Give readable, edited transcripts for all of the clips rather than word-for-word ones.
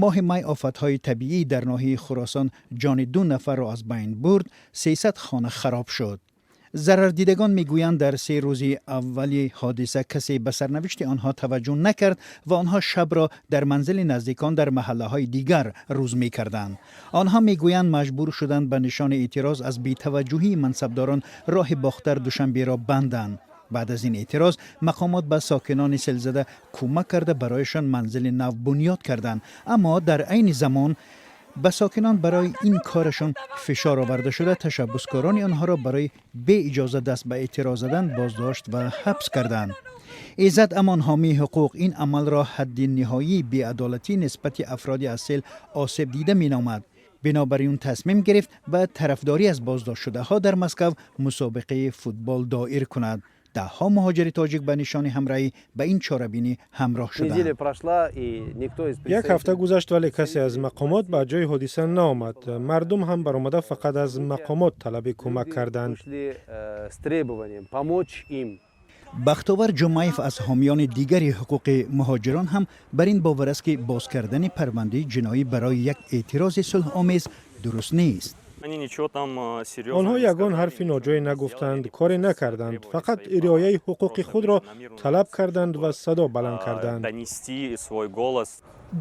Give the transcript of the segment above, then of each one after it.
Моҳи май офатҳои табиӣ дар ноҳияи Хуросон ҷони ду нафарро аз байн бурд, 300 хона хароб шуд. Зарардидагон мегӯянд, дар 3 рӯзи аввали ҳодиса касе ба сарнавишти онҳо таваҷҷӯҳ накард ва онҳо шабро дар манзили наздикон дар маҳаллаҳои дигар рӯз мекарданд. Онҳо мегӯянд, маҷбур шуданд ба нишони эътироз аз бетаваҷҷӯҳии мансабдорон роҳи Бохтар Душанберо банданд. Баъд аз ин эътироз мақомот ба сокинони селзада кӯмак карда, барояшон манзили нав бунёд карданд, аммо дар айни замон ба сокинон барои ин корашон фишор оварда шуда, ташаббускорони онҳоро барои беиҷоза даст ба эътироз задан боздошт ва ҳабс карданд. Иззат Амон, ҳомии ҳуқуқ, ин амалро ҳадди ниҳоии беадолатӣ нисбати афроди аз сел осеб дида меномад. Бинобар ин тасмим гирифт ба тарафдорӣ аз боздоштшудаҳо дар Москав мусобиқаи футбол доир кунад. Даҳҳо муҳоҷири тоҷик ба нишони ҳамроҳӣ ба ин чорабинӣ ҳамроҳ шуданд. Як ҳафта гузашт, вале касе аз мақомот ба ҷои ҳодиса наомад. Мардум ҳам баромада, фақат аз мақомот талаби кӯмак карданд. Бахтовар Ҷумаев, аз ҳомиёни дигари ҳуқуқи муҳоҷирон, ҳам бар ин бовар аст, ки боз кардани парвандаи ҷиноӣ барои як эътирози сулҳомез дуруст нест. Онҳо ягон ҳарфи ноҷое нагуфтанд, коре накарданд, фақат риояи ҳуқуқи худро талаб карданд ва садо баланд карданд.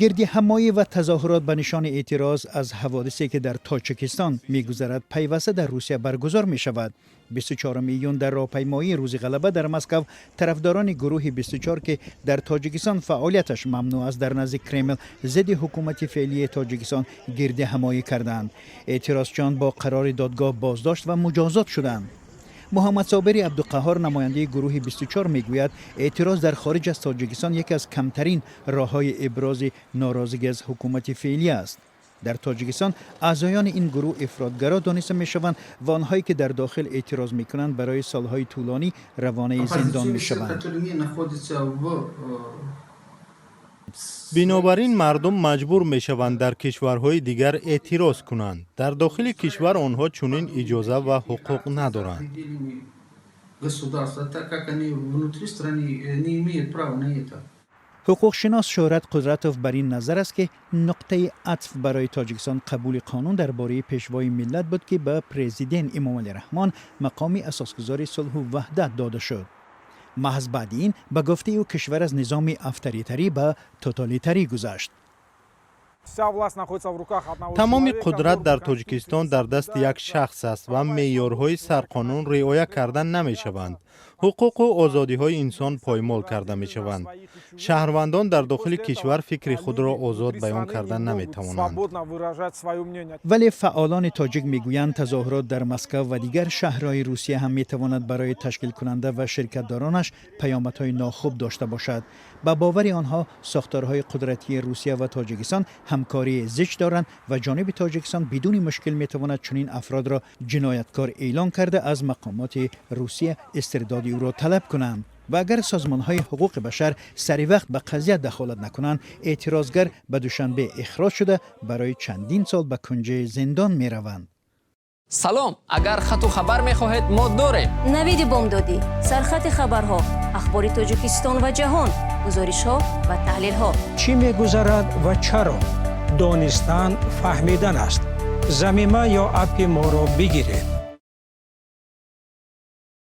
Гирдиҳамоӣ ва тазоҳурот ба нишони эътироз аз ҳаводисе, ки дар Тоҷикистон мегузарад, пайваста дар Русия баргузор мешавад. 24 июн дар роҳпаймоии Рӯзи Ғалаба дар Москав тарафдорони гурӯҳи 24, ки дар Тоҷикистон фаъолияташ мамнӯъ аст, дар назди Кремл зидди ҳукумати феълии Тоҷикистон гирдиҳамоӣ карданд. Эътирозчиён бо қарори додгоҳ боздошт ва муҷозот шуданд. Муҳаммадсобири Абдуқаҳҳор, намояндаи гурӯҳи 24, мегӯяд, эътироз дар хориҷ аз Тоҷикистон яке аз камтарин роҳҳои ибрози норозигӣ аз ҳукумати феълӣ аст. Дар Тоҷикистон аъзоёни ин гурӯҳ ифротгаро дониста мешаванд ва онҳое, ки дар дохил эътироз мекунанд, барои солҳои тӯлонӣ равонаи зиндон мешаванд. Бинобар ин мардум маҷбур мешаванд дар кишварҳои дигар эътироз кунанд. Дар дохили кишвар онҳо чунин иҷоза ва ҳуқуқ надоранд. Государства, так как они внутри страны не имеют права на это. Ҳуқуқшинос Шӯҳрат Қудратов бар ин назар аст, ки нуқтаи атф барои Тоҷикистон қабули қонун дар бораи Пешвои миллат буд, ки ба президент Эмомалӣ Раҳмон мақоми асосгузори сулҳу ваҳдат дода шуд. Маҳз баъди ин, ба гуфтаи ӯ, кишвар аз низоми авторитарӣ ба тоталитарӣ гузашт. Тамоми қудрат дар Тоҷикистон дар дасти як шахс аст ва меъёрҳои сарқонун риоя карда намешаванд, ҳуқуқу озодиҳои инсон поймол карда мешаванд. Шаҳрвандон дар дохили кишвар фикри худро озод баён карда наметавонанд. Вале фаъолони тоҷик мегӯянд, тазоҳурот дар Москав ва дигар шаҳрҳои Русия ҳам метавонад барои ташкилкунанда ва ширкатдоронаш паёмадҳои нохуб дошта бошад. Ба бовари онҳо, сохторҳои қудратии Русия ва Тоҷикистон ҳамкории зич доранд ва ҷониби Тоҷикистон бидуни мушкил метавонад чунин афродро ҷинояткор эълон карда, аз мақомоти Русия истирдоди ӯро талаб кунанд ва агар созмонҳои ҳуқуқи башар сари вақт ба қазия дахолат накунанд, эътирозгар ба Душанбе ихроҷ шуда, барои чандин сол ба кунҷи зиндон мераванд. Салом, агар хату хабар мехоҳед, мо дорем. Навиди бомдодӣ, сархати хабарҳо, ахбори Тоҷикистон ва ҷаҳон, гузоришҳо ва таҳлилҳо. Чӣ мегузарад ва чаро? Донистан фаҳмидан аст. Замима ё аппи моро бигиред.